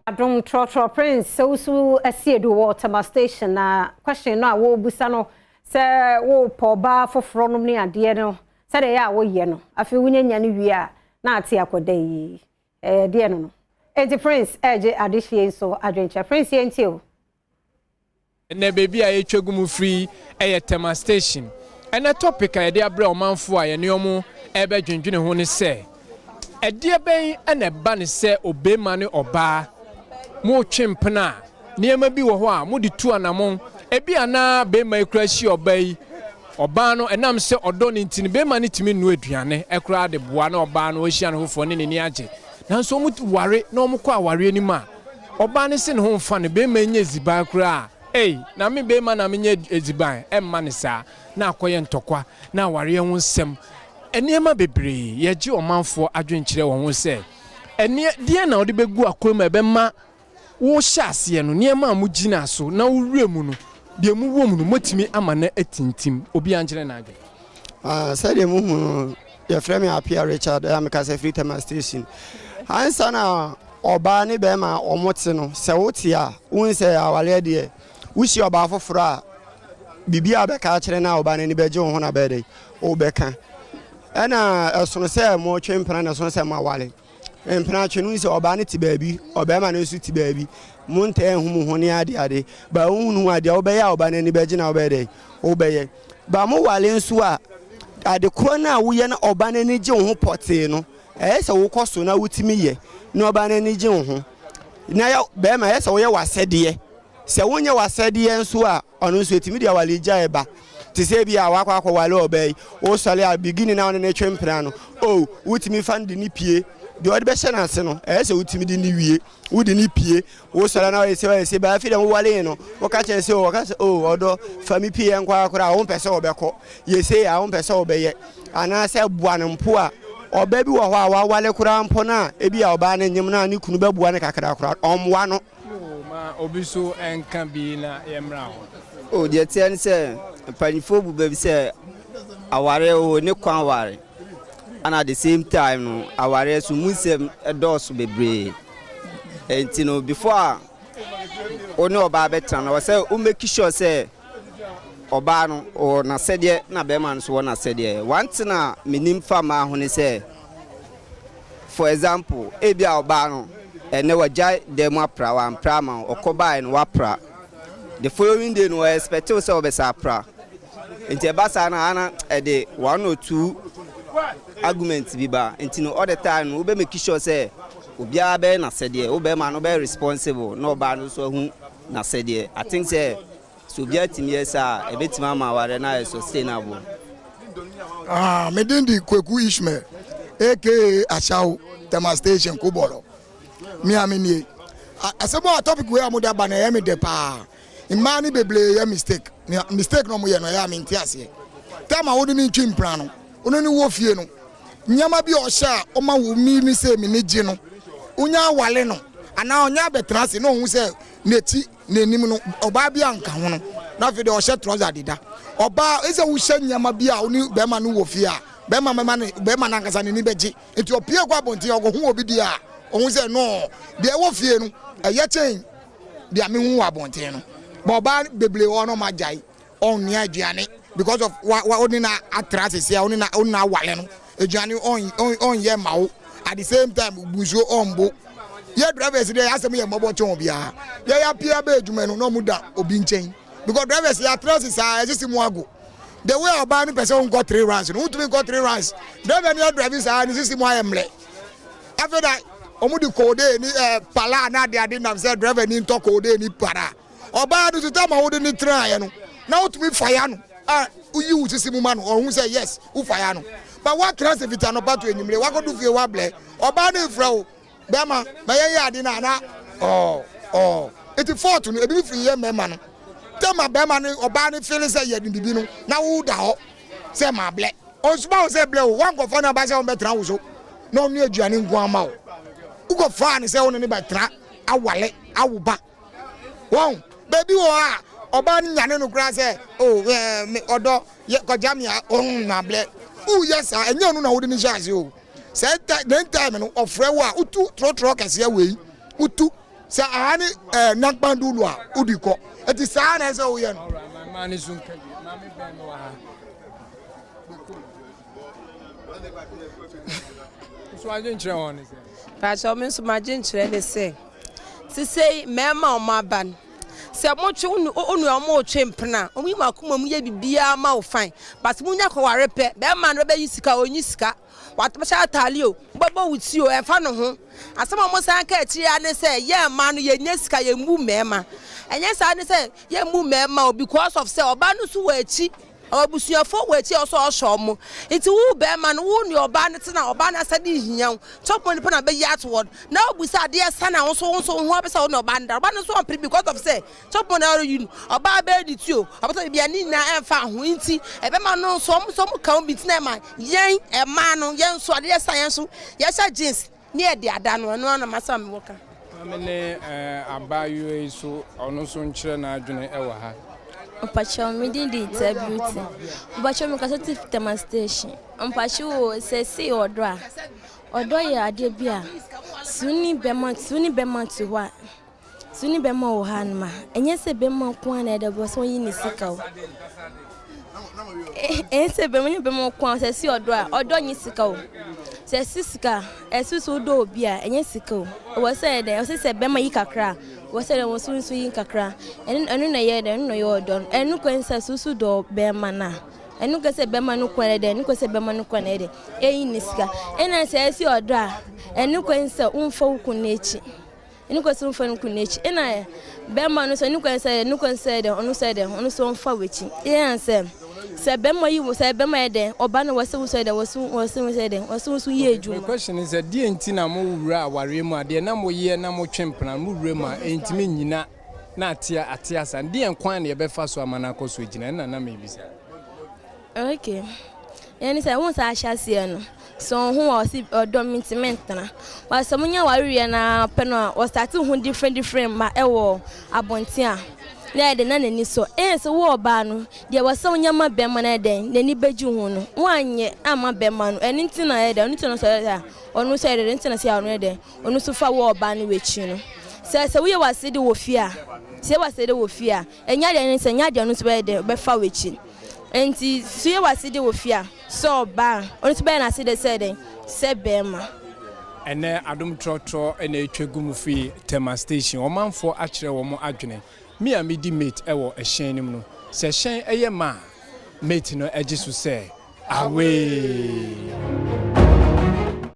Adom Trɔtrɔ Prince Sewusu Asiedu wɔ Tema Station na question no a wɔrebusa no sɛ wopɔ ɔbaa foforɔ nom ne adeɛ no, sɛdeɛ ɛyɛ a woyɛ no, afei wonya no wie a na ate akɔda yi ɛɛ deɛ no. Enti Prince ɛregye adehyie nso adwenkyɛ. Prince, yɛntie o. Ɛnɛ beebi a yɛtwa gu mu firi ɛyɛ Tema Station. Ɛnɛ topic a yɛde abrɛ ɔmanfoɔ a yɛne ɔmo ɛbɛdwendwene ho ne sɛ, ɛdeɛ bɛn ɛna ɛba ne sɛ obɛrima ne ɔbaa motwe mpena a, nneɛma bi wɔ hɔ a mode tu anammɔn? Ebi anaa bɛrima yi kura hyia ɔbaa yi, ɔbaa no ɛnam sɛ ɔdɔ ne nti no, bɛrima no tumi nua aduane ɛkoraa de boa na ɔbaa no ɔhyia no foforɔ ne n'ani agye. Nanso ɔmo ware na ɔmo kɔ awareɛ no mu a, ɔbaa no se ne ho mfa no, bɛrima nyɛ edziban koraa. Ei, na me bɛrima na menyɛ edziban ɛmma ne saa, na akɔyɛ ntɔkwa na awareɛ ho nsɛm, nneɛma bebree. Yɛgye ɔmanfoɔ adwenkyerɛ wɔn ho sɛ ɛneɛ deɛ na wɔde bɛgu akwan mu a ɛbɛma wɔhyɛ aseɛ no, nneɛma a mogyina so na wowura mu no, deɛ mu wɔ mu no, motumi ama no atintim. Obi ankyerɛ n'adwene. Ah, sɛdeɛ muhu no, yɛfrɛ me Apia Richard, ɛyɛ mekasa firi Tema Station. Ansa na ɔbaa ne bɛrima a ɔmo te no, sɛ wote a, wohu sɛ awareɛ deɛ, wohyia ɔbaa foforɔ a, biribi a bɛka akyerɛ no a ɔbaa no ani bɛgye wo ho na bɛyɛ dɛ wobɛka. Ɛna ɛsono sɛ motwe mpena na ɛsono sɛ moaware. Mpena twe no sɛ ɔbaa no te baabi, ɔbɛrima no nso te baabi, montaa nhu mo ho ne ade ade ba wohunu adeɛ a wobɛyɛ a ɔbaa no ani bɛgye na wobɛyɛ dɛ wobɛyɛ ba. Mo wale nso a, ade korɔ no a woyɛ na ɔbaa no ani gye wo ho pɔtee no, ɛyɛ sɛ wokɔ so na wotumi yɛ na ɔbaa no ani gye wo ho. Na yɛ bɛrima, ɛyɛ sɛ woyɛ w'asɛdeɛ. Sɛ wonyɛ w'asɛdeɛ nso a, ɔno nso ɛtumi de awale gyae ba. Te sɛ bi a wakɔ akɔwale ɔbaa yi, wosɔre a, beginning na wone ne twe mpena no o, wotumi fa no de ne pie deɛ ɔde bɛhyɛ n'ase no, ɛyɛ sɛ wotumi de ne wie, wode ne pie. Wosɔre na ɔyɛ sɛ ɔyɛ sɛ baa, afei dɛ wowale no, woka kyerɛ sɛ ɔka sɛ o, ɔdɔ, fa me pie nkɔ akora a, wompɛ sɛ wɔbɛkɔ yɛsei a, wompɛ sɛ wobɛyɛ anaasɛ boa no mpo a. Ɔbaa bi wɔ hɔ a wawale koraa mpo no a, ebi a ɔbaa no nyem no a, ne kunu bɛboa no kakra koraa, ɔmmoa no. Ma obi so nka bi na yɛmmra hɔ. O, deɛ teɛ ne sɛ mpanyinfoɔ bu baabi sɛ awareɛ wɔ ne kwan ware, ana at the same time no, awareɛ so mu nsɛm dɔɔso bebree. Nti no, before a wo ne ɔbaa bɛtena no, wɔ sɛ wo make sure sɛ ɔbaa no ɔwɔ n'asɛdeɛ na bɛrima no nso wɔ n'asɛdeɛ. One thing a menim fa mmaa ho ne sɛ, for example, ebi a ɔbaa no ɛnɛ wagyae dan mu apra, wampra ama wo, ɔkɔ baeɛ no wapra, the following day no ɔyɛ expect sɛ ɔbɛsa apra. Nti ɛba saa no ana ɛde one or two argument bi ba. Nti no, all the time no, wobɛ make sure sɛ obiara bɛyɛ n'asɛdeɛ. Wo bɛrima no bɛyɛ responsible na ɔbaa no nso ahu n'asɛdeɛ. I think sɛ obiara tumi yɛ saa a, ɛbɛtumi ama awareɛ no ayɛ sustainable. Ah, me din di Kweku Ishmael aka Ashawo, Tema Station Kobɔlɔ. Mi a mi nie, asɛm a topic wei a mo de aba na ɛyɛ mi dɛ paa. Mmaa no bebree yɛ mistake. Mistake na ɔmo yɛ no, ɛyɛ a mi nte aseɛ. Time a wode ne ntwi mpena no, wone ne wɔ fie no, nneɛma bi a ɔhyɛ a ɔma wo mi sɛ mi ne gye no, wonya awale no anaa ɔnya abɛtena ase na ɔhu sɛ n'akyi n'anim no ɔbaa bi anka ho no, na afei deɛ ɔhyɛ trouser deda. Ɔbaa ɛsɛ wohyɛ nneɛma bi a wone bɛrima no wɔ fie a, bɛrima bɛma ne bɛrima no ankasa n'ani bɛgye. Nti ɔpie kɔ abɔnten, ɔkɔhu obi deɛ a, ɔhu sɛ no deɛ ɛwɔ fie no ɛyɛ kyɛn deɛ mehu wɔ abɔnten no. Bɛ ɔbaa bebree wɔ hɔ no, ɔmo agyae ɔnnua aduane because of wa wa ɔne na atra sese a ɔne na awale no, aduane ɔnyɛ ma wo. At the same time, busuo ɔmbo yɛ. Drivers deɛ, asɛm yɛ mmɔbɔ kyɛn obiara. Yɛ yɛ apia bɛ adwuma no na ɔmo da obi nkyɛn because drivers yɛ atra sese a ɛsisi mu ago. The way ɔbaa no pɛ sɛ ɔnkɔ three rounds no, wotumi nkɔ three rounds. Driver ni ɔdrive saa ne sisi mu ayɛ mmerɛ. Afei da ɔmo de koode ni pala na ade ade nam sɛ driver ni ntɔ koode ni para. Ɔbaa no so tɛ ma wode ne tena ayɛ no na wotumi fa ya no a, woyi wo sisi mu ma no, ɔhu sɛ yes, wofa ya no. But woatena sɛ fiti anɔpa to enyimire, wakɔdo fie, wablɛ, ɔbaa no efrɛ wo, bɛrima ma yɛnyɛ ade no ana ɔɔ ɔɔ. Eti fault no ebi firi yɛ mmarima no. Tɛ ma bɛrima no, ɔbaa no feel sɛ yɛ ne bibi no na wo da hɔ sɛ maa blɛ, ɔnsoma wo sɛ blɛ o. Wankɔfa no aba sɛ wɔn bɛtena wo so na ɔno aduane nko ama wo. Wokɔfaa ne sɛ wo ne ne bɛtena awale awo ba. Wɔn baabi wɔ hɔ a ɔbaa no nyane no koraa sɛ o ɛɛ me ɔdɔ yɛ kɔgya mi a, ɔn na blɛ woyɛ saa. Ɛnyɛ ɔno na wode ne hyɛ ase o. Sɛ then time no ɔfrɛ wo a, wotu trɔtrɔ kɛseɛ wei wotu. Sɛ aha ne ɛɛ Nankpandulu a, wodi kɔ. Eti saa na ɛsɛ woyɛ no. Alright, maa ne so nka bi. Maame bɛn no wɔ ha. Nso adwenkyerɛ wɔn ne sɛ. Pakyɛ me nso m'adwenkyerɛ ne sɛ sesei mmarima a wɔn aba no sɛ motwe wo nua wɔn retwe mpena wɔn yi mo akoma mu yɛ biribiara ma wo fine but mo nya kɔware pɛ, bɛrima no bɛyi sika, ɔnyi sika, wahyɛ ataale o, wobɛbɔ wo ti o, ɛmfa ne ho. Asɛm a wɔn san ka akyire ya ne sɛ yɛn mmaa no yɛnyɛ sika, yɛmmu mmarima. Ɛnyɛ saa ne sɛ yɛmmu mmarima o, because of sɛ ɔbaa no nso wɔ akyi, abusuafoɔ wɔ akyi a ɔsɔ ɔhwɛ ɔmo. Nti wo bɛrima no, wo ne ɔbaa no tena, ɔbaa no asɛde hia wo, chop money pɛ na bɛyi ato hɔ na obusa adeɛ sa na wo nso wo nso wo ho apɛ sɛ wo ne ɔbaa no da. Ɔbaa no nso ɔmpere because of sɛ chop money a ɔreyi no, ɔbaa bɛyɛ ne ti o, ɔbɛtɔ biribi a ne nyinaa ɛmfa ho. Nti ɛbɛma no nso ɔmo nso ɔmo ka ho bi. Nti na ɛma yɛn ɛmaa no yɛn nso adeɛ sa yɛn nso yɛhyɛ jeans ne yɛde ada no. Ɛno ana masa mi wɔ ka. Maame ne abaayewa yi so, ɔno nso nkyerɛ n'adwene wɔ ha. Mpakyɛw, me din de Ita Beauty. Mpakyɛw, mekasa ti Tema Station. Mpakyɛw o, sɛ sei ɔdɔ a, ɔdɔ yɛ adeɛ bi a suni bɛma te hɔ a, suni bɛma wɔ ha nom a, ɛnyɛ sɛ bɛma nko a na ɛdɛ bɔ sɛ ɔyi ne sika o. Ɛnyɛ sɛ bɛma, nyɛ bɛma nko a. Sɛ si ɔdɔ a, ɔdɔ nye sika o. Sɛ si sika ɛsi so wodɔ obi a, ɛnyɛ sika o. Ɛwɔ sɛ ɛdɛ ɛwɔ sɛ bɛma yi kakra a, wɔ sɛ dɛ wɔn nso yi kakra. Ɛno na ɛyɛ dɛ, ɛno na ɛyɛ ɔdɔ no. Ɛno kwan sɛ soso dɔ bɛrima no a, ɛno kwan sɛ bɛrima no kwan dɛ, ɛno kwan sɛ bɛrima no kwan dɛ ɛyi ne sika. Ɛna sɛ ɛsi ɔdɔ a, ɛno kwan sɛ womfa wo kun n'akyi, ɛno kwan sɛ womfa no kun n'akyi. Ɛna bɛrima no nso, ɛno kwan sɛ dɛ ɔno nso ɔmfa w'akyi. Ɛyɛ sɛ bɛrima yi sɛ bɛrima yɛ dɛ ɔba no wɔ sɛ wosɔ dɛ wɔ sɛ dɛ wɔ sɛ woso yɛ adwuma. My question is sɛ, deɛ nti na mo wura awareɛ mu a, deɛ na moyɛ na motwe mpena mo wura mu a, ɛntumi nyina na ate asa, deɛ kwan na yɛbɛfa so ama no akɔ so gyina? Ɛna na mebisa. Okay, yɛne sɛ wo nsa ahyɛ aseɛ no sɛ ɔho a ɔsi ɔdɔ mi ntumi ntena wasɛ mo nya wareɛ na pɛ no a, ɔstart ho different different ma ɛwɔ abɔnten a, na yɛde na n'ani sɔ. Ɛyɛ sɛ wo ɔbaa no deɛ wɔsɛ wo nyama bɛrima no ɛdɛn n'ani bɛgye ho no, woanyɛ ama bɛrima no. Ɛno nti na ɛyɛ dɛ ɔno nti na sɛ ɛyɛ ɔno nso ɛyɛ dɛ nti na sɛ ɔno yɛ dɛ ɔno nso fa wo ɔbaa no wɔ akyi no sɛ woyɛ w'ase de wɔ fie a, sɛ w'ase de wɔ fie a, ɛnyɛ adeɛ no sɛ ɛnyɛ adeɛ no nso bɛyɛ dɛ bɛfa wɔ akyi. Nti so yɛ w'ase de wɔ fie a, sɛ ɔbaa ɔno nso bɛyɛ n'ase de sɛ dɛn sɛ bɛrima. Ɛnɛ Adom Trɔtrɔ ɛna ɛtwa gu mu firi Tema Station. Ɔmanfoɔ akyerɛ wɔn adwene. Me a medi mate ɛwɔ ɛhyɛn no mu no, sɛ hyɛn ɛyɛ ma a, mate no agye so sɛ awee.